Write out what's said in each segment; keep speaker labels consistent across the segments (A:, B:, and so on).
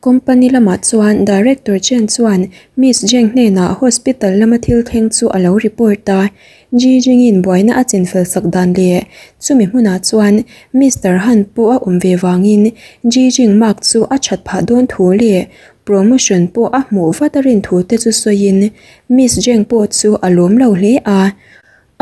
A: Company lamah chuan Director Chen chuan Miss Zheng hnenah hospital lama thil thleng chu a lo report a, Ji Jingin buaina a chinfel sak dan leh chumi hmunah chuan Mister Han pawh a awm ve vangin Ji Jing mark chu a that phah dawn thu leh promotion pawh a hmuh vat a rin thu te chu sawiin Miss Zheng pawh chu a lawm lo hle a.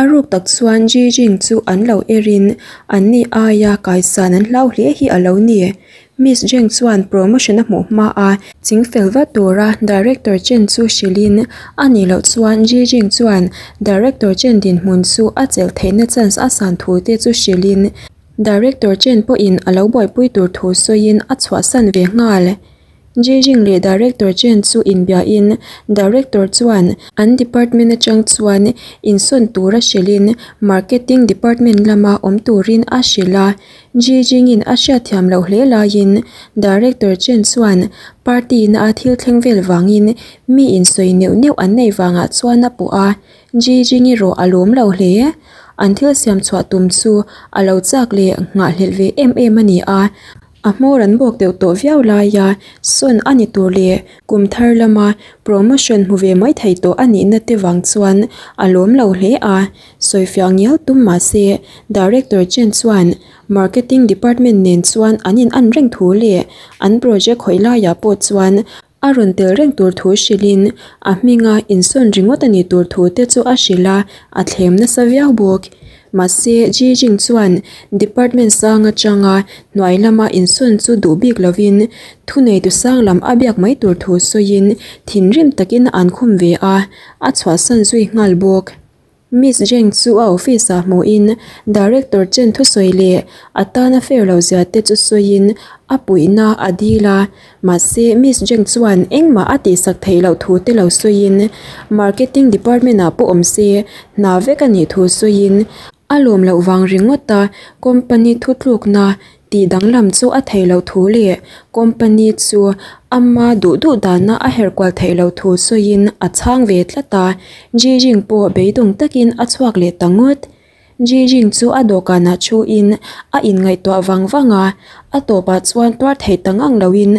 A: A ruk tak chuan Ji Jing chu an lo erin anni aia kaisan an hlau hle hi a lo ni. Miss Zheng chuan promotion a hmuh hma a chingfel vat tura Director Chen chu hrilhin a nih loh chuan Ji Jing chuan Director Chen dinhmun chu a chelh theihna chance a san thu te chu hrilhin Director Chen pawhin a lo buaipui tur thu sawiin a chhuahsan ve nghal. Jijing leh Director Chen chu inbiahin Director chuan an department atang chuan insawn tura hrilhin Marketing department lama awm turin a hrilh a. Jijingin a hriatthiam loh hle laiin Director Chen chuan party na a thil thleng vel vangin mi insawi neuh neuh an nei vangah chuan a puh a. Jijing erawh a lawm lo hle. An thil siam chhuah tum chu a lo chak leh nghahhlelh ve em em a ni a. A hmawr an bawk deuh tawh viau laia sawn a ni tur leh kum thar lama promotion hmu ve mai thei tawh a nihna te vang chuan a lawm lo hle a, sawifiah ngial tum mah se Director Chen chuan Marketing Department nen chuan an in an reng thu leh an project khawih laiah pawh chuan a rawn tel reng tur thu hrilhin a hminga insawn ringawt a ni tur thu te chu a hrilh a, a thlem nasa viau bawk. Mahse, Ji Jing chuan department sang atanga hnuai lama insawn chu duh bik lovin thuneitu sang lam a biak mai tur thu sawiin thinrim takin an khum ve a, a chhuahsan zui nghal bawk. Miss Zheng chu a office ah hmuhin Director Chen thusawi leh a tana fair lo zia te chu sawiin a puihna a dil a, mahse Miss Zheng chuan engmah a tihsak theih loh thu te lo sawiin Marketing Department ah pawh awm se hna vek a nih thu sawiin a lawm loh vang ringawt a company thutlukna Tih danglam chu a theih loh thu leh company chu ama duh duh dana a herh kual theih loh thu sawiin a chhang ve tlat a, Jijing pawh beidawng takin a chhuak leh ta ngawt. Jijing chu a dawhkanah thuin a inngaihtuah vang vang a, a tawpah chuan tuar theih ta ngang loin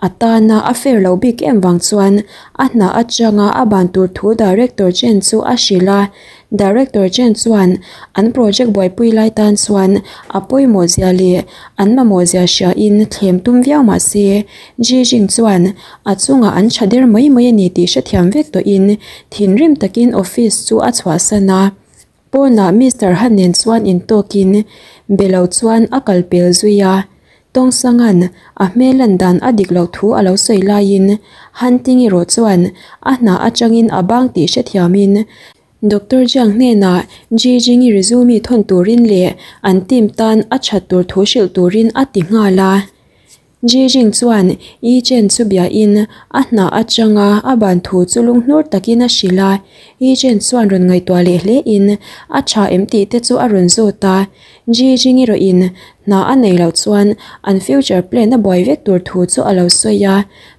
A: a tana a fair lo bik em vang chuan a hna atanga a ban tur thu Director Chen chu a hrilh a. Director Chen chuan an project buaipui lai tan chuan a pawimawh zia leh an mamawh zia hriain thlem tum viau mah se, Ji Jing chuan a chungah an tha der mai mai a ni tih hrethiam vek tawhin thinrim takin office chu a chhuahsan a. Pawnah Mister Han nen chuan intawkin be lo chuan a kal pel zui a. Tawngsanga'n a hmel lan dan a dik loh thu a lo sawi laiin Hunting erawh chuan a hna atangin a bang tih hrethiamin Doctor Jiang hnenah Ji Jingyi resume thawn turin leh an team tan a that tur thu hrilh turin a ti nghal a. Ji Jing chuan Yi Chen chu biain a hna atanga a ban thu chu lunghnur takin a hrilh a. Yi Chen chuan rawn ngaihtuah leh hlein a tha em tih te chu a rawn zawt a. Ji Jing erawhin hna a nei loh chuan an future plan a buai vek tur thu chu a lo sawi a,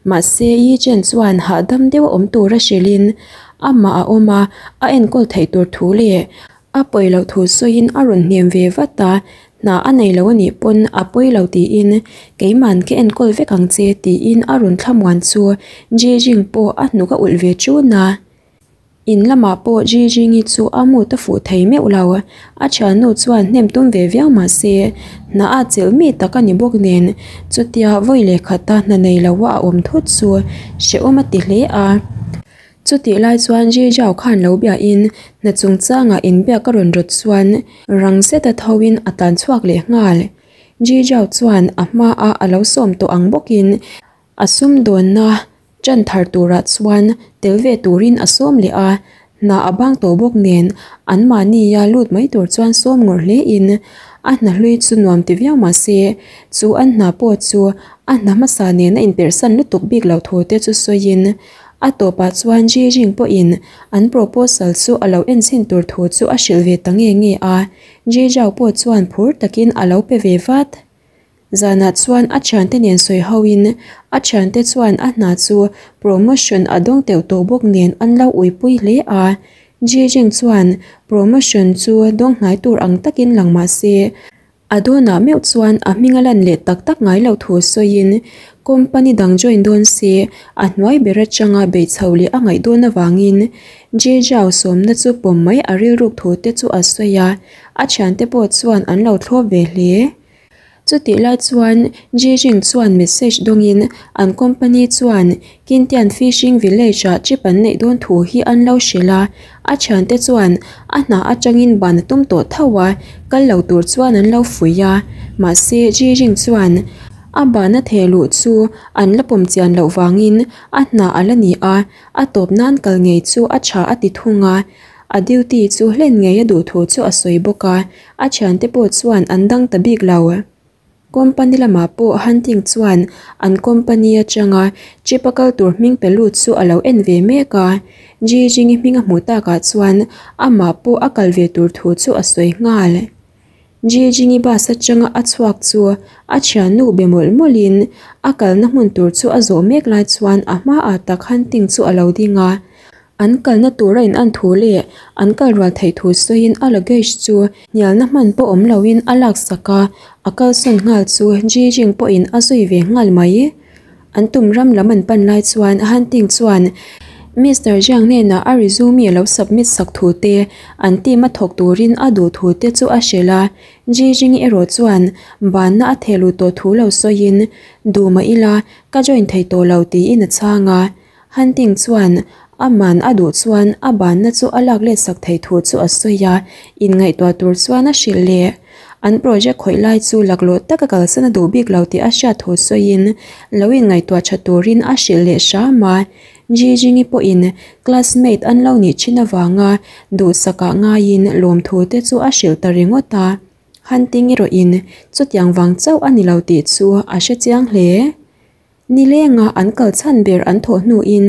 A: mahse Yi Chen chuan hahdam deuh a awm tura hrilhin amah a awm a, a enkawl theih tur thu leh a pawi loh thu sawiin a rawn hnem ve vat a, hna a nei lo a nih pawn a pawi lo tiin keiman ka enkawl vek ang che tiin a rawn thlamuan chu Ji Jing pawh a hnuk a ulh ve ṭun a. In lamah pawh Jijingi chu a mut a fuh thei meuh lo. A thiannu chuan hnem tum ve viau mah se, hna a chelh mi tak a ni bawk nen, chutia vawi leh khata hna nei loa a awm thut chu hrehawm a ti hle a. Chutih lai chuan Jijau khan lo biahin hna chungchangah inbiak a rawn rawt chuan rang zeta thoin a tlan chhuak leh nghal. Jijau chuan a hmaah a lo sawm tawh ang bawkin A sumdawnna ṭan thar turah chuan tel ve turin a sawm leh a, hna a bang tawh bawk nen anmahnia lut mai tur chuan sawm ngawrh hlein a hna hlui chu nuam ti viau mah se chu an hna pawh chu a hna hmasa nen a inperhsan lutuk bik lo thu te chu sawiin a tawpah chuan Ji Jing pawhin an proposal chu a lo enchhin tur thu chu a hrilh ve ta nge nge a, Ji Zhao pawh chuan phur takin a lo pe ve vat. Zanah chuan a thiante nen sawi hoin a thiante chuan a hna chu promotion a dawng teuh tawh bawk nen an lo uipui hle a. Ji Jing chuan promotion chu dawng hnai tur ang takin lang mah se, A dawnah meuh chuan a hming a lan leh tak tak ngai loh thu sawiin company dang join dawn se a hnuai ber atanga beih chho leh a ngaih dawn avangin Jejau sawmna chu pawm mai a rilruk thu te chu a sawi a, a thiante pawh chuan an lo thlawp ve hle. Chutih lai chuan Jijing chuan message dawngin an company chuan Kintian Fishing Village ah trip an neih dawn thu hi an lo hrilh a, a thiante chuan a hna atangin ban a tum tawh tho a, kal lo tur chuan an lo fuih a. Mahse Jijing chuan a ban a theh luh chu an la pawm chian loh vangin a hna a la ni a, a tawp nan kal ngei chu a tha a ti thung a, a duty chu hlen ngei a duh thu chu a sawi bawk a. A thiante pawh chuan an dang ta bik lo. Company lamah pawh Hunting chuan an company atanga trip a kal tur hming pe lut chu a lo en ve mek a. Jijingi hming a hmuh takah chuan amah pawh a kal ve tur thu chu a sawi nghal. Jijingi bus atanga a chhuak chu a thiannu be mawlh mawlhin a kalna hmun tur chu a zawh mek lai chuan a hmaah tak Hunting chu a lo ding a. An kalna tura in an thu leh an kal rual theih thu sawiin a luggage chu hnialna hman pawh awm loin a laksak a, a kalsawn nghal chu Ji Jing pawhin a zui ve nghal mai. An tum ram lam an pan lai chuan Han Ting chuan Mister Jiang hnenah a resume a lo submit sak thu te, an team a thawk turin a duh thu te chu a hrilh a. Ji Jing erawh chuan banna a theh luh tawh thu lo sawiin, Duh mah ila, ka join thei tawh lo tiin a chhang a. Hunting chuan a man a duh chuan a banna chu a lak let sak thei thu chu a sawi a, inngaihtuah tur chuan a hrilh leh. An project khawih lai chu laklawh taka kalsan a duh bik lo tih a hriat thu sawiin lo inngaihtuah tha turin a hrilh leh hram a. Jijingi pawhin classmate an lo nih thin avanga duhsakah ngaiin lawmthu te chu a hrilh ta ringawt a. Hunting erawhin chutiang vang chauh a ni lo tih chu a hrechiang hle. Nilenga an kal chhan ber an thawh hnuin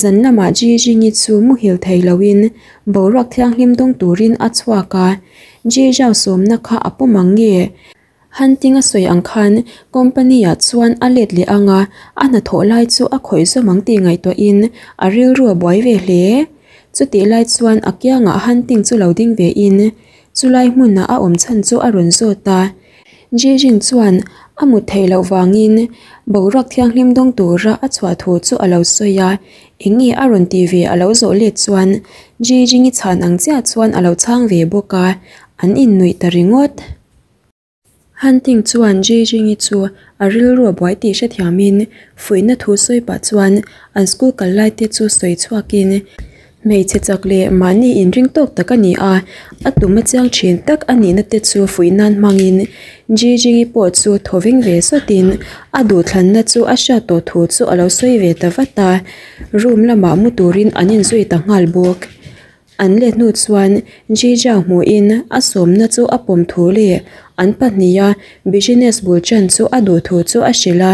A: zan lamah Jijingi chu muhil thei loin boruak thianghlim dawng turin a chhuak a. Jijao sawmna kha a pawm ang nge? Hunting a sawi ang khan company-ah chuan a let leh ang a, a hnathawh lai chu a khawih zawm ang tih ngaihtuahin a rilru a buai ve hle. Chutih lai chuan a kiangah Hunting chu lo ding vein chulai hmunah a awm chhan chu a rawn zawt a. Jijing chuan a mut theih loh vangin boruak thianghlim dawng tura a chhuah thu chu a lo sawi a, eng nge a rawn tih ve a lo zawh let chuan Jijing-i chhan ang chiah chuan a lo chhang ve bawk a, an innuih ta ringawt. Hunting chuan Jijing-i chu a rilru a buai tih hrethiamin fuihna thu sawi pah chuan an school kal lai te chu sawi chhuakin Hmeichhe chak leh mahni inring tawk tak a ni a, a tum a chiang thin tak a nihna te chu fuih nan hmangin Jijingi pawh chu thaw veng ve sawtin a duhthlanna chu a hriat tawh thu chu a lo sawi ve ta vat a, room lamah mu turin an inzui ta nghal bawk. An let hnu chuan Jija hmuhin a sawmna chu a pawm thu leh an pahniha business bul chan chu a duh thu chu a hrilh a,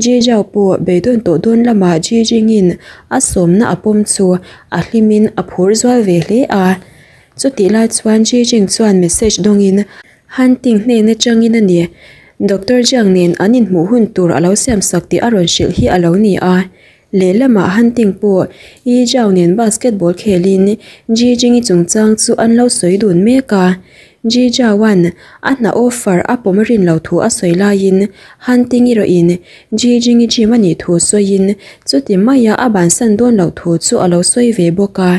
A: Jijau pawh beidawn tawh dawn lamah Jijingin a sawmna a pawm chu a hlimin a phur zual ve hle a. Chutih lai chuan Jijing chuan message dawngin Hunting hnen atangin a ni. Doctor Jiang nen an inhmuh hun tur a lo siamsak tih a rawn hrilh hi a lo ni a. Lehlamah Hunting pawh Yijao nen basketball khelin Jijingi chungchang chu an lo sawi dun mek a. Jijaoan a hna offer a pawm rin lo thu a sawi laiin Hunting-i rawhin Jijingi gym a nih thu sawiin chuti maia a bansan dawn loh thu chu a lo sawi ve bawk a.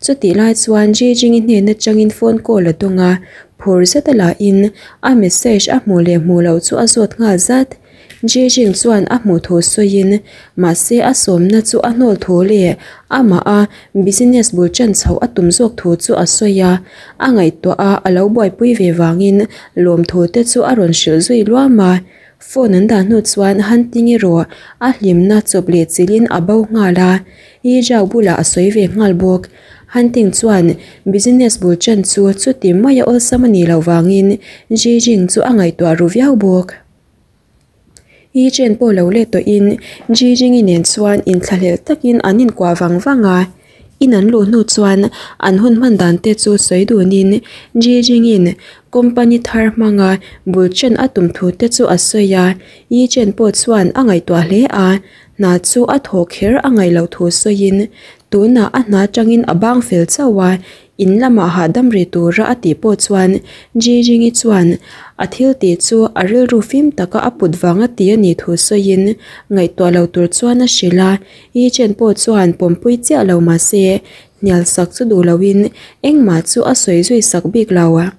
A: Chutih lai chuan Jijingi hnen atangin phone call a dawng a, phur zet a lahin a message a hmuh leh hmuh loh chu a zawt nghal zat. Jijing chuan a hmuh thu sawiin mahse a sawmna chu a hnawl thu leh amah a business bul chan chhoh a tum zawk thu chu a sawi a, a ngaihtuah a a lo buaipui ve vangin lawmthu te chu a rawn hrilh zui luam a. Phone an dah hnu chuan Hunting erawh a hlimna chawp leh chilhin a bo nghal a, Yi Zhao bulah a sawi ve nghal bawk. Hunting chuan business bul chan chu chuti maia awlsam a nih loh vangin Jijing chu a ngaihtuah ru viau bawk. Yi Chen pawh lo let tawhin Ji Jingyi nen chuan inthlahlel takin an inkuah vang vang a. In an luh hnu chuan an hun hman dan te chu sawi dunin Ji Jingyin company thar hmanga bul chen a tum thu te chu a sawi a. Yi Chen pawh chuan a ngaihtuah hle a, hna chu a thaw kher a ngaih loh thu sawiin tunah a hna atangin a bang fel chauh a. In lamah hahdam ri tura a tih pawh chuan Ji Jingi chuan a thil tih chu a rilru fim taka a put vanga ti a nih thu sawiin ngaihtuah lo tur chuan a hrilh a. Yi Chen pawh chuan pawmpui chiah lo mah se hnial sak chu duh loin engmah chu a sawi zui sak bik lo.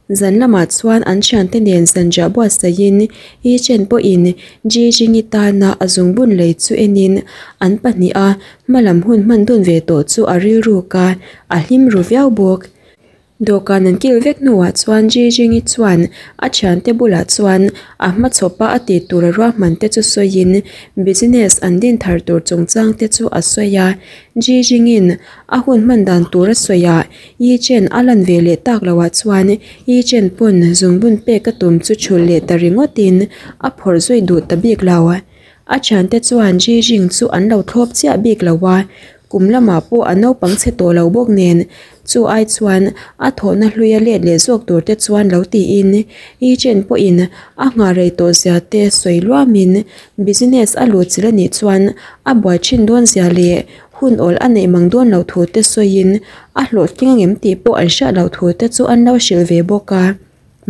A: Zan lamah chuan an thiante nen zanriah buatsaihin Yi Chen pawhin Ji Jingi tana a zungbun lei chu enin an pahniha hmalam hun hman dun ve tawh chu a rilruk a, a hlim ru viau bawk. Dawhkan an kil vek hnuah chuan Ji Jingi chuan a thiante bulah chuan a hmachhawpa a tih tur a ruahman te chu sawiin business an din thar tur chungchang te chu a sawi a. Ji Jingin a hun hman dan tur a sawi a, Yi Chen a lan ve leh tak loah chuan Yi Chen pawn zungbun pek a tum chu chhulh leh ta ringawtin a phawrh zui duh ta bik lo. A thiante chuan Ji Jing chu an lo thlawp chiah bik lo a, kum lamah pawh a naupang chhe tawh lo bawk nen chu ai chuan a thawhna hlui a let leh zawk tur te chuan lo tiin Yi Chen pawhin a nghah rei tawh zia te sawi luamin business a luh chilh a nih chuan a buai thin dawn zia leh Hun awl a neih mang dawn loh thu te sawiin a hlawhtling angem tih pawh an hriat loh thu te chu an lo hrilh ve bawk a.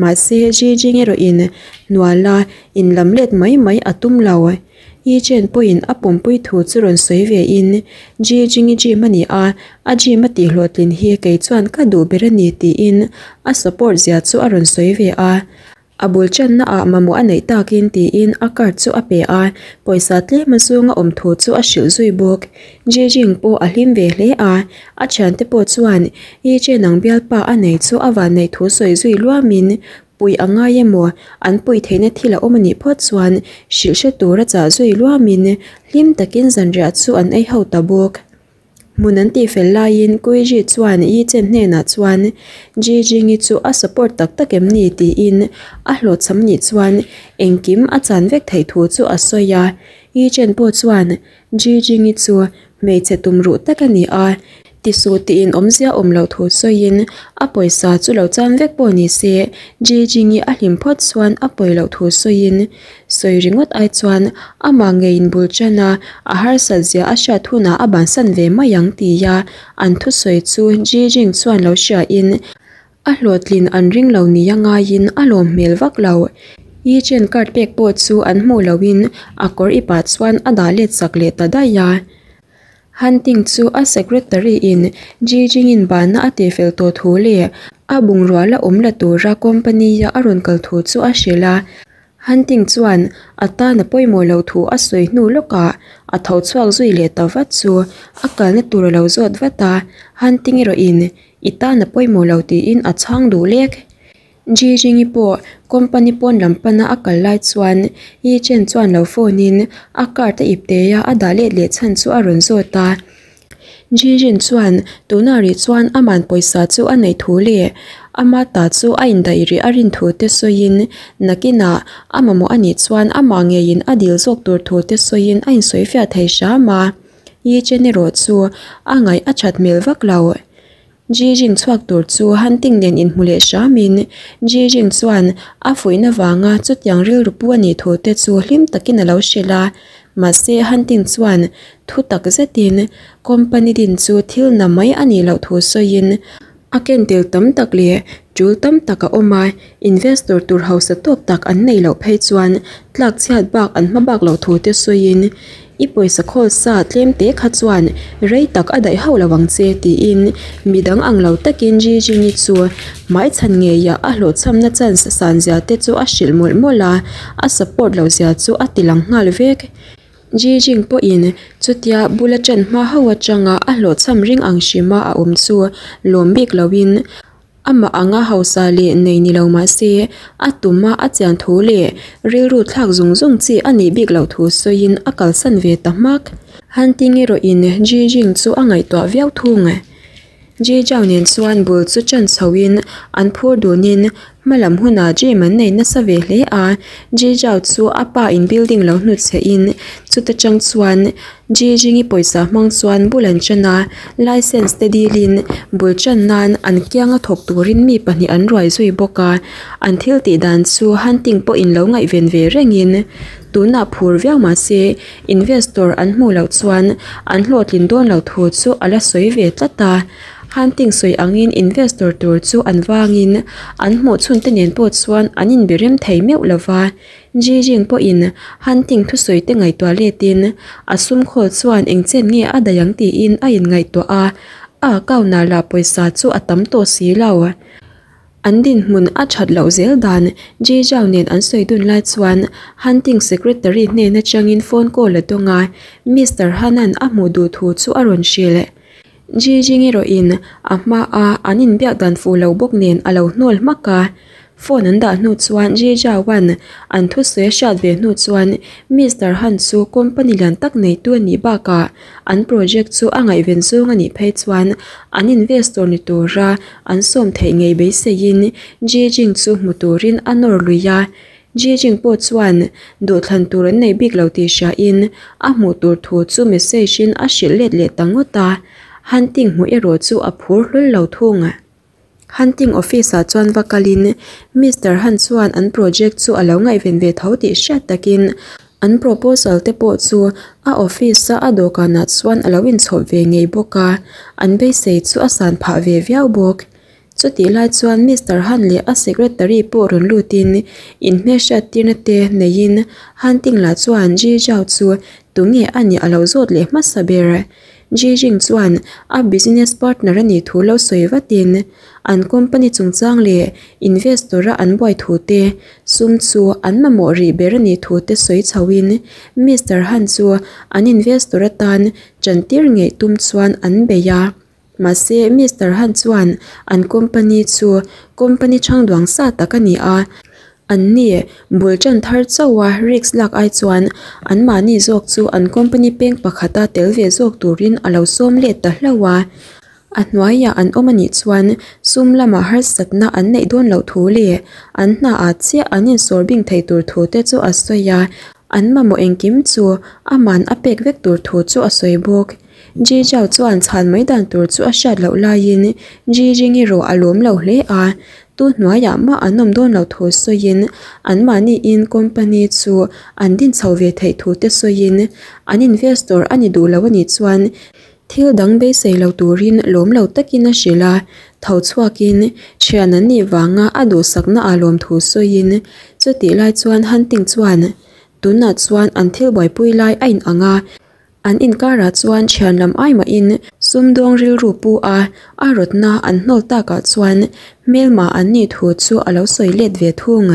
A: Mahse, Ji Jing erawhin hnuala inlam let mai mai a tum lo. Yi Chen pawhin a pumpui thu chu rawn sawi ve in, Ji Jing i gym a ni a, a gym a tih hlawhtlin hi kei chuan ka duh ber a ni tiin a support zia chu a rawn sawi ve a. A bul channa ah mamawh a neih takin tiin a card chu a pe a, pawisa tlem a zunga awm thu chu a hrilh zui bawk. Jijing pawh a hlim ve hle a, a thiante pawh chuan Yi Chen ang bialpa a nei chu a vanneih thu sawi zui luamin puih a ngai emaw an puih theihna thil a awm a nih phawt chuan hrilh hre tur a chah zui luamin hlim takin zanriah chu an ei ho ta bawk. Hmun an tihfel laiin Kuiji chuan Yi Chen hnenah chuan Ji Jingi chu a support tak tak em ni tiin a hlawhchham nih chuan engkim a chan vek theih thu chu a sawi a. Yi Chen pawh chuan Ji Jingi chu hmeichhe tumruh tak a ni a, tisuh tiin awmzia awm loh thu sawiin a pawisa chu lo chan vek pawh ni se Ji Jingi a hlim phawt chuan a pawi loh thu sawiin Sawi ringawt ai chuan amah ngeiin bul tan a, a harsat zia a hriat hunah a bansan ve mai ang tia an thusawi chu Ji Jing chuan lo hriain a hlawhtlin an ring lo nia ngaiin a lawm hmel vak lo. Yi Chen card pek pawh chu an hmuh loin a kawr ipah chuan a dah let sak leh ta daih a. Hunting chu a secretary in Ji Jing-in banna a tihfel tawh thu leh a bungrua la awm la tura company a a rawn kal thu chu a hrilh a. Hunting chuan a tan a pawimawh loh thu a sawi hnu lawkah a tho chhuak zui leh ta vat chu a kalna tur a lo zawt vat a, Hunting erawhin i tan a pawimawh lo tiin a chhang duh lek. Ji Jingi pawh company pawn lam pana a kal lai chuan Yi Chen chuan lo phone in a card a ip teh a, a dah let leh chhan chu a rawn zawt a. Ji Jin chuan tunah rih chuan aman pawisa chu a neih thu leh ama ta chu a indaih rih a rin thu te sawiin nakinah a mamawh a nih chuan amah ngeiin a dil zawk tur thu te sawiin a insawi fiah thei hram a. Yi Chen erawh chu a ngaih a that hmel vak lo. Ji Jing chhuak tur chu Hunting nen inhmu leh hramin Ji Jing chuan a fuihna vanga chutiang rilru pu a nih thu te chu hlim takin a lo hrilh a. Mahse Hunting chuan thu tak zetin company din chu thil na mai a nih loh thu sawiin a ken tel tam tak leh tul tam tak a awm a, investor tur hausa tawk tak an neih loh phei chuan tlak chhiat bak an hma bak loh thu te sawiin I pawisa khawl sa tlem te kha chuan rei tak a daih hauh lo ang che tiin midang ang lo takin Ji Jing-i chu hmaichhan ngeiah a hlawhchhamna chance san zia te chu a hrilh mawlh mawlh a, a support loh zia chu a ti lang nghal vek. Ji Jing pawhin chutia bula ṭan hma ho atanga a hlawhchham ring ang hrima a awm chu lawm bik loin Amah anga hausa leh nei ni lo mah se, a tuma a chian thu leh rilru thlak zung zung chi a nih bik loh thu sawiin a kalsan ve ta hmak. Hunting erawhin Ji Jing chu a ngaihtuah viau thung. Ji Zhao nen chuan bul chu chan chhoin an phur dunin Hmalam hunah gym an nei nasa ve hle a, Ji Zhao chu a pa in building lo hnutchhe in chuta tang chuan Ji Jing-i pawisa hmang chuan bul an tan a, license te dilin bul tan nan an kianga thawk turin mi pahnih an ruai zui bawk a, an thil tih dan chu hunting pawhin lo ngaihven ve rengin tunah phur viau mahse investor an hmuh loh chuan an hlawhtlin dawn loh thu chu a la sawi ve tlat a. Hunting sawi angin investor tur chu an vangin an hmuh chhun te nen pawh chuan an inbe rem thei meuh lova. Ji Jing pawhin Hunting thusawi te ngaihtuah letin a sum khawl chuan eng chen nge a daih ang tiin a inngaihtuah a, a account ah lah pawisa chu a tam tawh si lo. An dinhmun a that loh zel dan Ji Zhao nen an sawi dun lai chuan Hunting secretary hnen atangin phone call a dawng a, Mister Han-a'n a hmuh duh thu chu a rawn hrilh. Ji Jing erawhin a hmaa an inbiak dan fuh lo bawk nen a lo hnawl hmak a. Phone an dah hnu chuan Ji Zhao-a'n an thusawi a hriat ve hnu chuan Mister Han chu company lian tak neitu a nih bakah an project chu a ngaihven zawng a nih phei chuan an investor ni tura an sawm theih ngei beiseiin Ji Jing chu hmu turin a nawr lui a. Ji Jing pawh chuan duhthlan tur an nei bik lo tih hriain a hmuh tur thu chu message in a hrilh let leh ta ngawt a, Hunting hmuh erawh chu a phur hlawl lo thung. Hunting office ah chuan va kalin Mister Han chuan an project chu a lo ngaihven ve tho tih hriat takin an proposal te pawh chu a office a a dawhkanah chuan a lo inchhawp ve ngei bawk a, an beisei chu a san phah ve viau bawk. Chutih lai chuan Mister Han leh a secretary pawh rawn lutin inhmelhriat tirna te neiin Hunting lah chuan Ji Zhao chu tunge a nih a lo zawt leh hmasa ber. Ji Jing chuan a business partner a nih thu lo sawi vatin an company chungchang leh investor a an buai thu te, sum chu an mamawh rih ber a nih thu te sawi chhoin Mister Han chu an investor atan chantir ngei tum chuan an bei a. Mahse, Mister Han chuan an company chu company chhangduang sa tak a ni a, an ni bul tan thar chauha risk lak ai chuan anmahni zawk chu an company peng pakhata tel ve zawk turin a lo sawm let ta hlauh a. A hnuaiah an awm a nih chuan sum lama harsatna an neih dawn loh thu leh an hnaah chiah an insawr bing thei tur thu te chu a sawi a, an mamawh engkim chu aman a pek vek tur thu chu a sawi bawk. Ji Zhao chuan chhan mai dan tur chu a hriat loh laiin Ji Jing erawh a lawm lo hle a, tu hnuaiah mah an awm dawn lo thu sawiin anmahniin company chu an din chho ve theih thu te sawiin an investor a ni duh lo a nih chuan thil dang beisei lo turin lawm lo takin a hrilh a, tho chhuakin thian an nih vanga a duhsakna a lawm thu sawiin chutih lai chuan Hunting chuan tunah chuan an thil buaipui lai a inang a. An inkarah chuan thian lam ai mahin sumdawng rilru pu a, a rawtna an hnawl takah chuan hmelma an nih thu chu a lo sawi let ve thung.